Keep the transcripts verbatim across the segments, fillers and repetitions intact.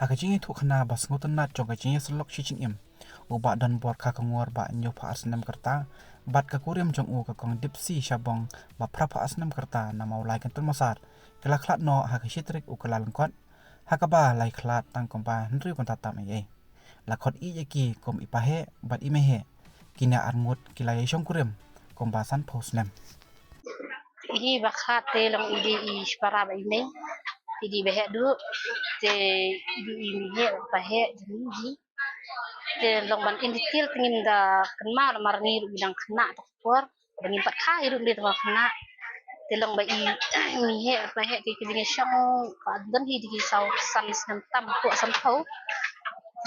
Ha ka jingïathuhkhana ba sngewtynnat jong ka jingïasyllok shi jingim, u Bah Donbor Kharkongor ba hynñiewphew ar snem ka rta bad ka kurim jong u ka Kong Dipsy Shabong ba phraphew ar snem ka rta na Mawlai Kynton Massar ki la khlad noh ha ka shi tarik u Kyllalyngkot, ha kaba la ïakhlad tang kumba hynriew kynta tam eiei. La khot ïa ki kum i Paheh bad i Meheh, kine arngut ki la ïashong kurim kumba sanphew snem. Hi ba khlad te long i dei i shipara ba i mei. Te i dei i Baheh Duh, te i dei i Meheh Paheh, te i dei. Te long ban in detail te ngim da kynmaw namar ngi ruh ngi dang khynnah ta ka por. Ba ngim pat kha i ruh ngi dei tang ba khynnah. Te long ba i Meheh Paheh ki, ki dei ngi shong ba don hi dei ki saw san snem tam ko sanphew.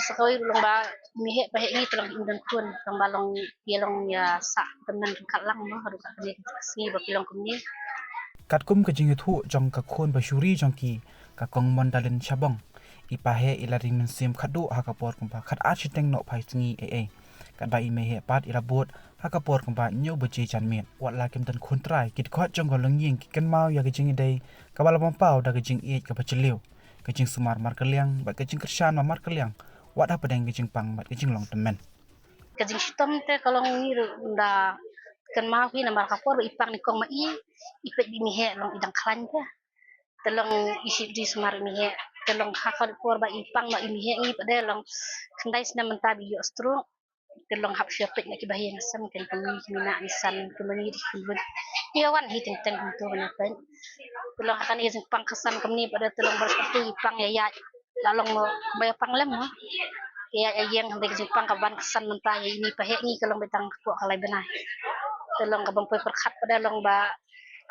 Sa kawei ruh long ba Meheh Paheh ngi te long im don khun, long ba long ïa long ïa sah tymmen ryngkat lang mo, haduh kane ka sngi ba ki long kumne. Katkum ka jingïathuh jong ka khun ba shuri jong ki, ka Kong Mondalin Shabong, i Paheh i la ring mynsiem khatduh ha ka por kumba khatar shiteng nohphai sngi eiei. Katba i Meheh pat i la bud ha ka por kumba hynñiew baje janmiet. Wat la kim don khun trai, ki dkhot jong ka longïing ki kynmaw ïa ka jingïadei kaba la pynpaw da ka jingïeit kaba jylliew, ka jingsumar markylliang bad ka jingkyrshan markylliang, wat hapdeng ka jingpang bad ka jinglong tymmen. Ka jingshitom te ka long ngi ruh da kynmaw hi namar ka por ba i pang nyngkong ma i, i peit ba i Meheh long i dang khlaiñ te. Te long i shim jingsumar i Meheh. Te long ha ka por ba i pang noh i Meheh ngi pat de long khyndai snem mynta ba i ïoh stroke. Te long hap shu peit na ki bahaïing hasem, ken kmie ki mih na insan, ki mih di ki lut. Ïa wan hi teng teng kumto ban ïa peit. Te long ha kane ka jingpang kyrsan kumne pat de te long ba shu pang ïa ïa. La long mo ba ïa pang lem mo. Ïa ïa ïeng hynrei ka jingpang ka ban kyrsan mynta ïa ine i Paheh ngi ka long ba tang ka pok ka lai bnai. Te long kaba poi pyrkhat pat de long ba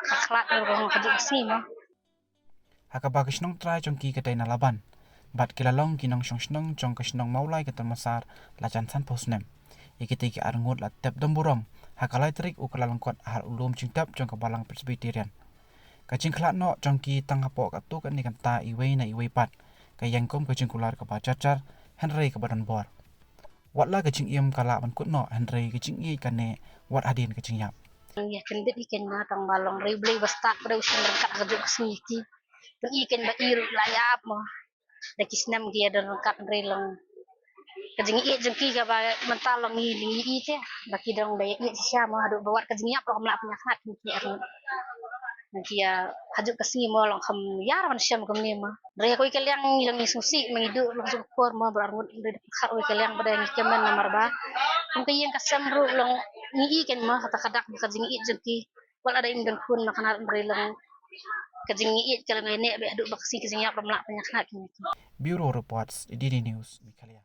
ka khlad ruh ka hong ka juk ka sngi mo. Ha kaba ka shnong trai jong ki ka dei na Laban bad ki la long ki nongshong shnong jong ka shnong Mawlai Kynton Massar la jan sanphew snem. Ïa kitei ki arngut la tep dom burom ha ka lai tarik u Kyllalyngkot ha u lum jingtep jong ka Balang Presbyterian. Ka jingkhlad noh jong ki tang hapoh katto katne kynta iwei na iwei pat ka ïeng kum ka jingkular kaba jar jar hynrei kaba don bor. Wat la ka jingim ka lah ban kut noh hynrei ka jingïeit ka neh wat hadien ka jingïap. Ïa kyndit hi kein ma tang ba long riew blei ba stad pat de u shem ryngkat ha kajuh ka sngi ki. Pyn-i kein ba i ruh la ïap mo. Da ki snem ki ïa don ryngkat hynrei long ka jingïeit jong ki kaba mynta long ngi ngi i te ba ki dang da ïa ïeit shisha mo haduh ba wat ka jingïap ruh kam lah pynïakhlad ki ki arngut. Nang ki ïa hajuh ka sngi mo long kham ïar ban shem kumne mo. Hynrei ha kawei ka liang ngi long ngi sngewsih ma ngi duh long shu ka por mo ba arngut hynrei da pyrkhat kawei ka liang ba da ngi kmen namar ba kum ka ïing ka sem ruh long ngi i kein mo kata ka dak ba ka jingïeit jong ki. Wat la da im don khun ma kane hynrei long ka jingïeit ka long ïa neh ba haduh ba ka sngi ka jingïap ruh kam lah pynïakhlad ki. Bureau Reports, D D News, Meghalaya.